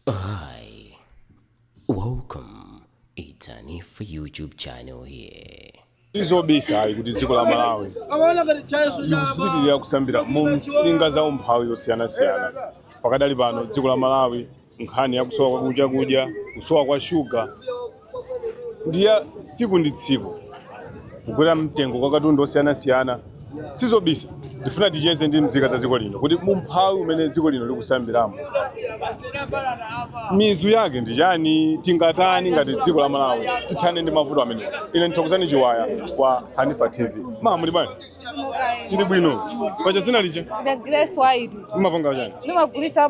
Hi, welcome. It's Hanifa YouTube channel here. Sizobisa ayi kuti dziko la Malawi likupitirira kusambira mu msinga za umphawi zosiyanasiyana. Pakadali pano dziko la Malawi nkhani ya kusowa kwa chakudya, kusowa kwa shuga ndi ya tsiku ndi tsiku, kukwera mtengo kwa katundu osiyanasiyana sizobisa. Ndifuna ticheze ndi mzika za dziko lino kuti umphawi umene dziko lino likusambiramo mizu yake ndi chani, tingatani ngati dziko la Malawi tithane ndi mavuto amenewa. Ine ndithokozani Chiwaya wa Hanifa TV. Ma muli bwanji? Tili bwino. Pacha dzina lija? The Grace White. Mumapanga chani? Ndimagulisa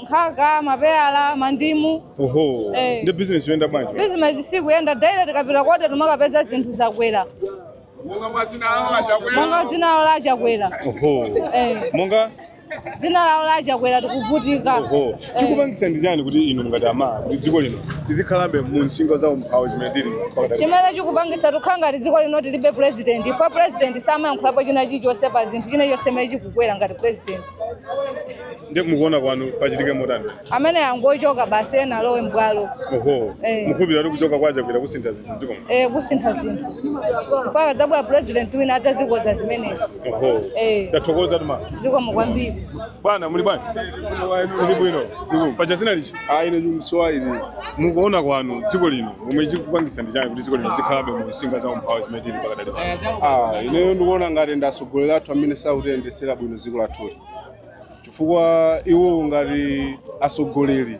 nkhaka, mapeyala, mandimu. Oho. Eh. Ndi business yoyenda bwanji? Business sikuyenda, daily tikapita kote timakapeza zinthu zakwera. Monga dzina lawo la Chakwera. Oho. Eh. Monga Dzina lawo la Chakwera tikuvutika. Oho. Chikupangisa ndi chani kuti inu ngati ama kuti dziko lino lizikhalabe mu nsinga za umphawi zimene tili pakadali? Chimene chikupangisa, tukhala ngati dziko lino tilibe president. Ifo president samayankhulapo china chilichonse pa zinthu china chonse chimene chikukwera ngati president. Ndi mukuona kwanu pachitike motani? Amene angochoka basi, ena alowe mbwalo. Oho. Eh. Mukhulupirira kuti kuchoka kwa Chakwera kusintha zinthu dziko muno? Eh, kusintha zinthu. Ifo akadzabwera president wina adzazikonza zimenezi. Oho. Eh. Tathokoza tuma. Zikomo kwambiri. Bwana muli bwanji? Tili bwino. Pacha dzina lichi? Ah, ine Mswahili. Mukuona kwanu dziko lino momwe chikupangisa ndi chani kuti dziko lino zikhalabe mu nsinga za umphawi zimene tili pakadali pano? Ah, ineyo ndikuona ngati ndi atsogoleri athu amene sakutiyendesera bwino dziko lathuli, chifukwa iwo ngati atsogoleri,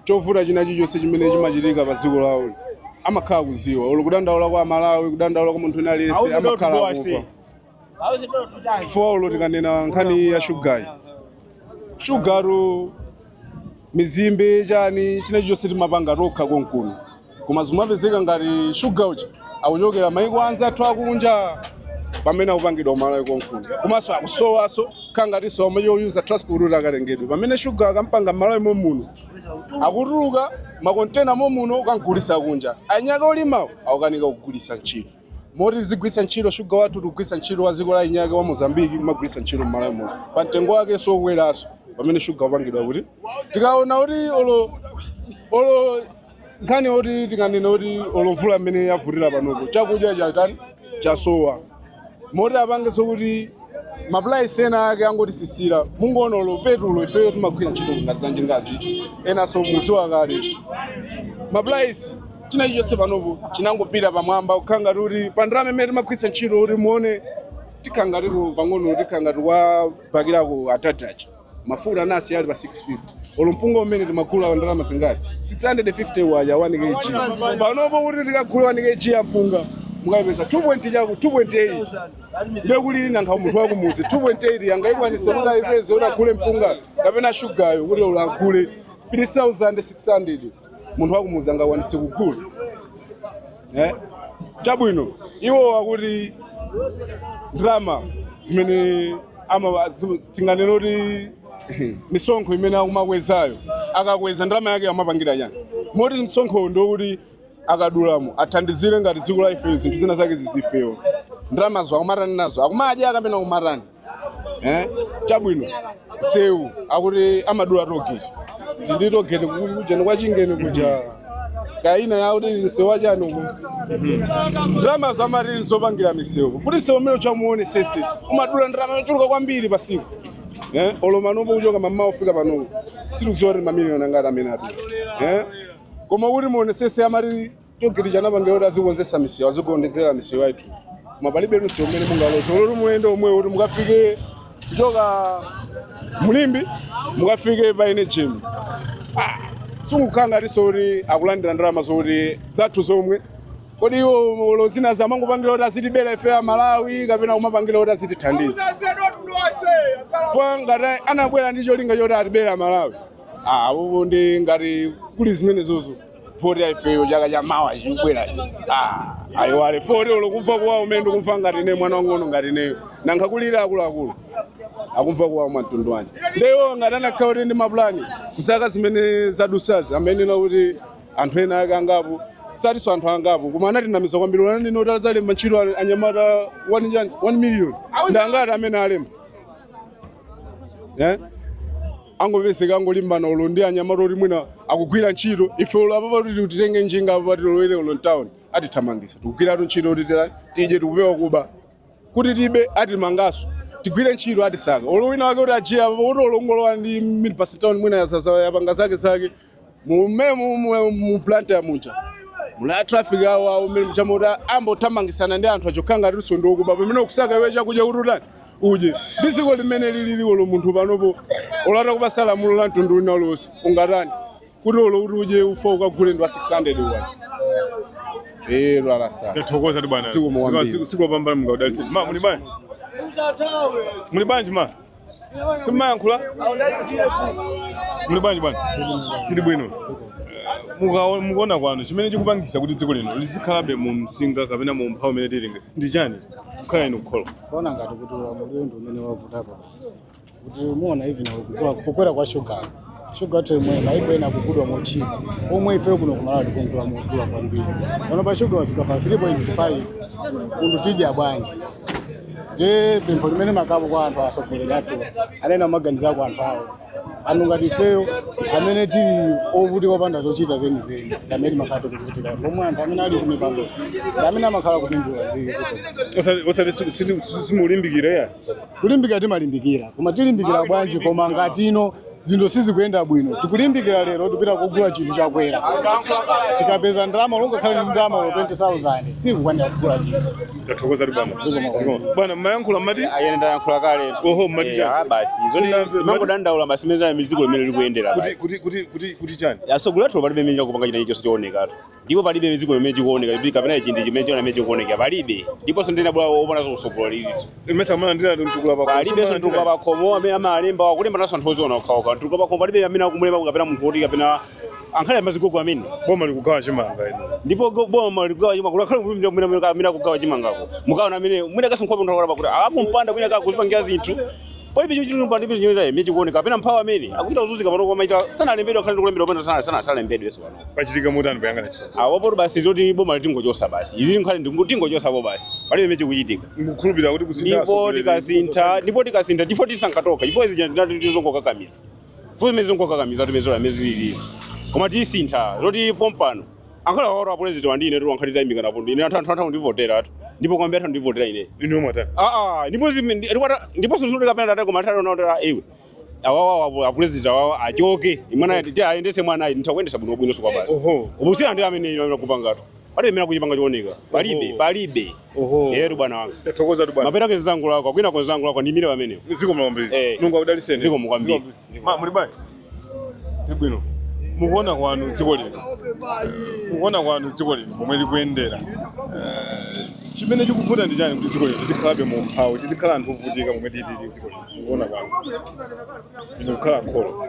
chovuta china chilichonse chimene chimachitika pa dziko lawo amakhala kuziwa. Olo kudandaula kwa Malawi, kudandaula kwa munthu wina aliyense, amakhala akufa. Chifukwa olo tikanena nkhani ya shugayi, shugaru, mizimbe, chani, china chilichonse timapanga tokha konkuno, koma zimapezeka ngati shuga uja akuchokera maiko anzathu akunja pamene akupangidwa kumalawi konkuno, komanso akusowaso khangatinso amayoyuza transport kuti akatengedwe, pamene shuga akampanga m'Malawi momuno, akutuluka makontena momuno ukagulisa kunja. Anyaka olimawo akukanika kugulisa ntchito, moti zigwiritsa ntchito shuga wathu, tikugwiritsa ntchito wa dziko la inyake wa Mozambiki, kumagwiritsa ntchito m'Malawi muno pa mtengo wake sokweranso, pamene shuga upangidwa kuti tikaona kuti olo nkhani yoti tikanena kuti olo mvula mmene yavutira panopo, chakudya chatani, chasowa, moti apangenso kuti ma price ena ake angotisisira. Mungoona olo petulo, ifeyo timagwira ntchito ngati zanjingazi, enanso muziwa kale ma price, china chilichonse panopo chinangopita pamwamba, kukhala ngati kuti pa ndalama imene timagwiritsa ntchito kuti muone tikhala ngati pang'ono, tikhala ngati wabakirako atatachi mafuta anasi ali pa 650. Olo mpunga umene timagula ndalama zingati? 650 waja 1 kg. Panopo kuti tikagula 1 kg ya mpunga mukayipeza 2 point chaku 2.8. Ndekuli nankha munthu wakumudzi 2.8 angayikwanise kuti ayipeze kuti agule mpunga kapena shugayo? Kuti ulagule 3600, munthu wakumudzi angakwanise kugula? Eh? Chabwino, iwo akuti ndalama zimene tinganene kuti misonkho imene akumakwezayo, akakweza ndalama yake amapangira chani? Moti msonkho ndokuti akadulamo athandizire ngati dziko la ife, zinthu zina zake zizifewa, ndalamazo akumatani nazo? Akumadya kapena akumatani? Eh? Chabwino, sewu akuti amadula tollgate, ndi tollgate kujeni kwa Chingeni kuja kaina yakuti msewu wachani uko, ndalama zamati zopangira misewu, kuti msewu umene uchamuone sese umadula ndalama yochuluka kwambiri pasiku. Eh? Olo manopo kuchoka mamawa kufika panopo situziwa kuti mamiliyoni angati amene adula. Eh? Koma kuti muone sese amati tollgate chanapangira kuti azikonzesa misewu, azikondezera misewu yathu, koma palibe msewu umene mungaloze oloti muyende omwe kuti mukafike kuchoka Mulimbi mukafike pa Enejemi. Ah, sungukhala ngatinso kuti akulandira ndalama zokuti zathu zomwe. Kodi iwo olo zina zamangopangira kuti azitibera ife a Malawi kapena kumapangira kuti azitithandiza? Fwa ngati anabwera ndi cholinga choti atibera Malawi, ah, apopo ndi ngati kuli zimenezozo, voti ifeyo chaka cha mawa chikubwera, ah, ayiwale. Foti olo kumva kuwawa umene ndikumva ngati ine mwana wang'ono ngati ineyo, nankha kulira akuluakulu akumva kuwawa mwa mtundu wanji? Ndeyo ngati anakhala kuti ndi mapulani kuzaka zimene zadusazi, amenena kuti anthu ena ake angapo, satinso anthu angapo, koma anatinamiza kwambiri. Ananena kuti adzalemba ntchito anyamata 1 million. Ndi angati amene alemba? Eh? Angopezeka angolimbana ulo ndi anyamata oti mwina akugwira ntchito. Ife ulo apapa kuti titenge njinga apa tilowere ulo mtown, atithamangisa. Tikugwiratu ntchito kuti tidye, tikupewa kuba. Kuti tibe, atimangaso. Tigwire ntchito, atisaka. Olo wina wake kuti ajiya apa kuti olongolowa ndi minibus town, mwina yazaza yapanga zake zake mumemo mu Blantyre muja mula traffic awo awo mmene muchamoti ambothamangisana ndi anthu achokhanga tiso ndiokuba pamene ukusaka iwe chakudya kuti utani udye. Ndi dziko limene lili olo munthu panopo olata kupasa lamulo la mtundu wina uliwonse ungatani kuti olo kuti udye ufa ukagule ndi wa 600 uwachi ero alasta. Tathokoza ti bwana. Zikomo kwambiri. Siku lopambana, Mulungu akudalitseni. Ma, muli bwanji? Muli bwanji ma? Simayankhula? Muli bwanji bwana? Tili bwino. Mukuona kwanu chimene chikupangisa kuti dziko lino lizikhalabe mu msinga kapena mu umphawi umene tili ndi chani? Kukhala inu kholo. Kuona ngati kuti ulamuliro ndi umene wavutapo basi, kuti muona even kukula kukwera kwa shuga, shuga athu imwe maiko ena kugudwa mochipa, omwe ife kuno kumalawi tikugula modula kwambiri. Pano pa shuga wafika pa 3.5, munthu tidya bwanji? Nde pempho limene makapo kwa anthu atsogoleri athu anene amaganizako anthu awo, anthu ngati ifeyo amene tili ovutika opanda zochita zenizeni, ndi amene timakhala tikuvutika, pomwe anthu amene ali kumipando ndi amene amakhala kupindula ndi dziko. Osati simulimbikira ya? Kulimbikira timalimbikira, koma tilimbikira bwanji koma ngatino zinthu sizikuyenda bwino? Tikulimbikira lero, tipita kugula chinthu chakwera, tikapeza ndalama, longakhala ndi ndalama lo 20,000 sikukwanira kugula chinthu. Tathokoza ti bwana. Zikomo. Zikomo. Bwana, mmayankhula mmati? Ayene, ndayankhula kale. Oho, mmati chani? Ah, basi zoni. Sinamve. Mangodandaula basi mene dziko limene likuyendera. Kuti Basi. kuti chani? Atsogoleri athu palibe mene kupanga china chilichonse choonekatu, ndipo palibe dziko limene chikuoneka ndipo kapena ichi ndi chimene chiona mene chikuoneka palibe, ndiponso ndina bwa opona zokusogola iziso. Imesa amalandira mtukula pa Palibenso mtukula pakhomo amene amalemba, wakulemba naso anthu oziona okhaokha. Mtukula pakhomo palibe amene akumulemba kapena munthu woti kapena ankhale amazigogo amene. Boma likugawa chimanga ino. Ndipo boma likugawa chimanga, kukhale mwina amene akugawa chimangako mukaona amene mwina kasonkhope munthu akalapa kuti akumpanda mwina kakuzipangira zinthu, palibe chochita palibe chimene imene chikuoneka kapena mphawa amene akuchita kuzunzika pano koma ita sanalembedwe, akhale ndikulembedwa pano sana sana salembedwe so pano. Pachitika motani kuyang'ana chisomo? Awapo basi zoti boma litingochosa basi, izi nkhale ndingochosapo basi, palibe imene chikuchitika. Mukukhulupirira kuti kusintha Ndipo atsogoleri tikasintha, ndipo tikasintha tifo tisankatoka chifukwa izi ndinati tizongokakamiza chifukwa zimene zongokakamiza timene zimene zilili, koma tisintha zoti pompano ankhala wawaro apresident wandine tu ankhali tayimika napo ine anthu ndivotera atu, ndipo kwambiri anthu ndivotera ine. Inu mwatani? Ah ah, ndipo ndipo zoti kapena tata koma atatu naotera iwe awawa apresident awawa achoke, imwana ti ayendese mwana ayi nditha bwino bwino so kwa basi. Ubusira ndi amene ino kupangatu palibe imene akuchipanga chooneka palibe. Palibe. Yeru bwana wanga. Tathokoza tu bwana. Mapera ke zangu lako kwina kwa zangu lako ndimire pamene. Zikomo kwambiri. Eh. Mulungu akudalitseni. Zikomo kwambiri. Ma, muli bwanji? Tili bwino. Mukuona kwanu dziko lino, mukuona kwanu dziko lino pomwe likuyendera, chimene chikuvuta ndi chani kuti dziko lino lizikhalabe mu umphawi, tizikhala anthu ovutika momwe tilili dziko lino? Mukuona kwanu ino kukhala kholo.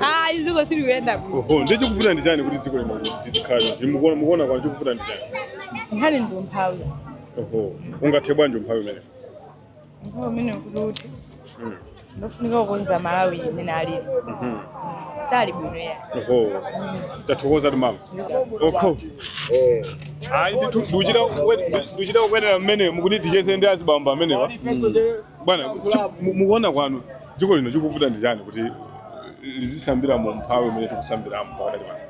Ah, iziko silikuyenda bwino. Oho, ndi chikuvuta ndi chani kuti dziko lino tizikhala chonchi? Mukuona kwanu chikuvuta ndi chani? Nkhani ndi umphawi. Oho, ungathe bwanji umphawi umene? Umphawi umene kuti uti ndofunika kukonza Malawi imene alili. Sali bwino ya. Oho, tathokoza tu mama. Okho, ayi ndithu nduchita kukwerera mmene mukuti ticheze ndi azibambo amenewa. Bwana, mukuona kwanu dziko lino chikuvuta ndi chani kuti lizisambira mu umphawi umene tikusambiramo pakadali pano?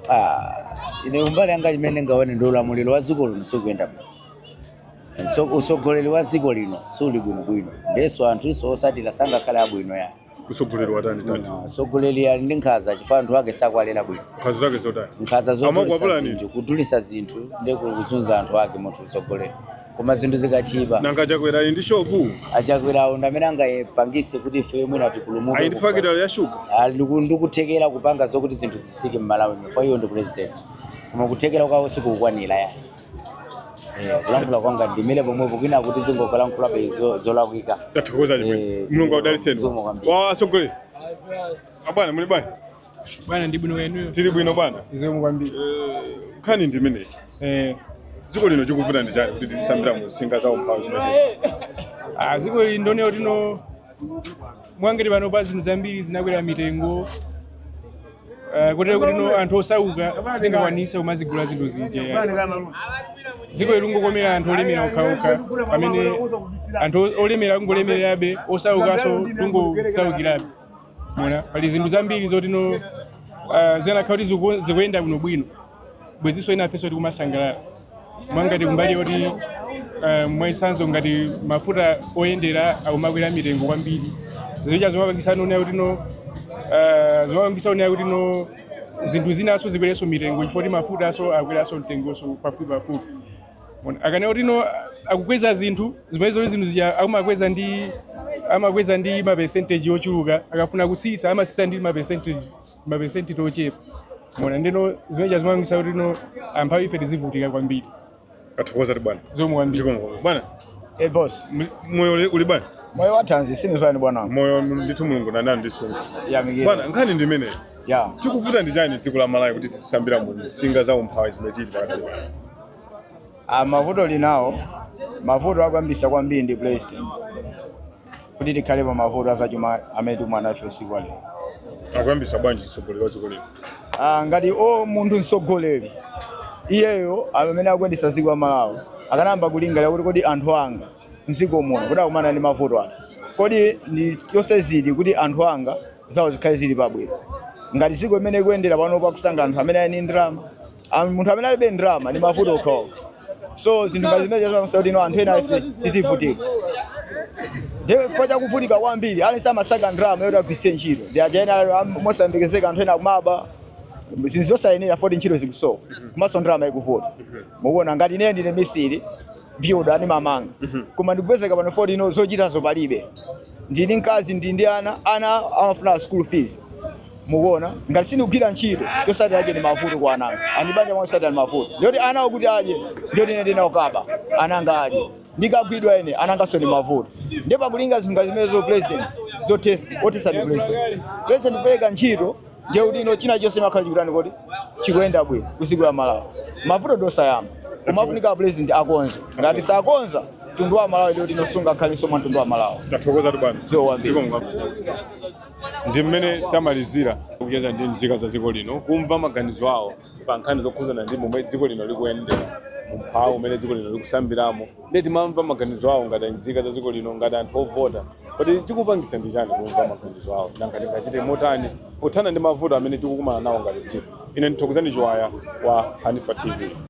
Ah, ine umbali yanga chimene ngaone ndi ulamuliro wa dziko lino sikuyenda bwino. So usogoleri wa dziko lino suli bwinobwino, ndenso anthu osatira sangakhale abwino ya. Usogoleri watani tati? Usogoleri ali ndi nkhanza chifukwa anthu ake sakwalera bwino. Nkhanza zake zotani? Nkhanza zodulisa Amakwapulani? zinthu, kudulisa zinthu ndi kuzunza anthu ake munthu usogoleri, koma zinthu zikachipa. Nanga Chakwera ali ndi shopu? Achakwerawo ndi amene angapangise kuti ife mwina tipulumuke. Ali ndi fakitale ya shuga? Ali ndikuthekera kupanga zokuti zinthu zisike m'Malawi muno, iyo ndi president, koma kuthekera kwawo sikukwanira ya. Kulankhula kwanga ndimire pomwepo, kwina kuti zingokulankhula pe zolakwika. Tathokoza chimwene. Mulungu akudalitseni. Zikomo kwambiri. Wa asogolere abwana, muli bwanji? Bwana, ndi bwino, wenuyo? Tili bwino bwana. Zikomo kwambiri. Nkhani ndi imeneyi. Dziko lino chikuvuta ndi chani kuti tizisambira mu nsinga za umphawi zimenezi? Ah, dziko ili ndoneo tino mwangati pano pa zinthu zambiri zinakwera mitengo, kotero kuti no anthu osauka sitingakwanisa kumazigula zinthu zija. Dziko lingokomera anthu olemera okhaokha, pamene anthu olemera kungolemererabe, osaukanso tungosaukirabe. Mona pali zinthu zambiri zotino zinakhala kuti zikuyenda bwinobwino, bwezinso ena afenso tikumasangalala. Mwangati kumbali yoti mwachitsanzo ngati mafuta oyendera akumakwera mitengo kwambiri, zija zimapangisa nona kuti no zimapangisa onera kuti no zinthu zinaso zikwerenso mitengo, chifukwa kuti mafuta aso akweranso mtengonso pafupi pafupi. Akanena kuti no akukweza zinthu zimene zoti zinthu zija amakweza ndi ma percentage ochuluka, akafuna kusisa amasisa ndi ma percentage ochepa. Mona ndeno zimene zimapangisa kuti no amphawi ife tizivutika kwambiri. Athokoza ti bwana. Zomwe kwambiri. Zikomo bwana. Eh boss. Moyo uli bwana? Moyo wathanzi, sinizwani bwana. Moyo ndithu, Mulungu nandani ndisunga. Yamikira. Bwana, nkhani ndi imeneyi. Ya. Chikuvuta ndi chani dziko la Malawi kuti tisambira mu msinga za umphawi zimene tili pakati pano? Ah, mavuto linawo, mavuto akwambisa kwambiri ndi president. Kuti tikhale pa mavuto azachuma amene tikumana nafe siku lero. Akuyambisa bwanji mtsogoleri wa dziko lino? Ah, ngati o munthu mtsogoleri iyeyo amene akuyendetsa dziko la Malawi akanayamba kulingalira kuti kodi anthu anga mdziko muno kuti akumana ndi mavuto ati, kodi ndi chonse ziti kuti anthu anga zawo zikhale zili pabwino. Ngati dziko limene ikuyendera pano pakusanga anthu amene ali ndi ndalama, munthu amene alibe ndalama ndi mavuto okhaokha. So zinthu ngati zimene zimapangitsa kuti ino anthu ena ife titivutika. Ndiye chifukwa chakuvutika kwambiri, aliyense amasaka ndalama yoti agwiritse ntchito. Ndi aja ena mosayembekezeka anthu ena akumaba zinthu zosayenera, foti ntchito zikusowa komanso ndalama ikuvuta. Mukuona ngati ine ndine misiri builder, ndimamanga, koma ndikupezeka pano foti ino zochitazo palibe. Ndini mkazi, ndi ana, ana amafuna school fees. Mukuona ngati sindikugwira ntchito, chosati adye ndi mavuto kwa ananga, andibanja mwa osati ndi mavuto. Ndiyoti ana okuti adye, ndiyoti ine ndinaokaba ananga adye, ndikagwidwa ine anangaso ndi mavuto. Ndiye pakulinga zinthu ngati zimenezo, president zotesa otesa ndi president, president kupereka ntchito, ndiye kuti ino china chonse makhala chikutani, kodi chikuyenda bwino kudziko la Malawi. Mavuto ndosayamba, kumafunika president akonze. Ngati sakonza, mtundu wa Malawi ndiye kuti inosunga khalinso mwa mtundu wa Malawi. Tathokoza tu bwana. Zikomo kwambiri. Zikomo. Ndi mmene tamalizira kucheza ndi nzika za dziko lino, kumva maganizo awo pa nkhani zokhuzana ndi momwe dziko lino likuyendera, mumphawi umene dziko lino likusambiramo. Ndiye timamva maganizo awo ngati nzika za dziko lino, ngati anthu ovota, kodi chikupangisa ndi chani? Kumva maganizo awo, nanga tingachite motani pothana ndi mavuto amene tikukumana nawo ngati dziko? Ine ndithokozani Chiwaya wa Hanifa TV.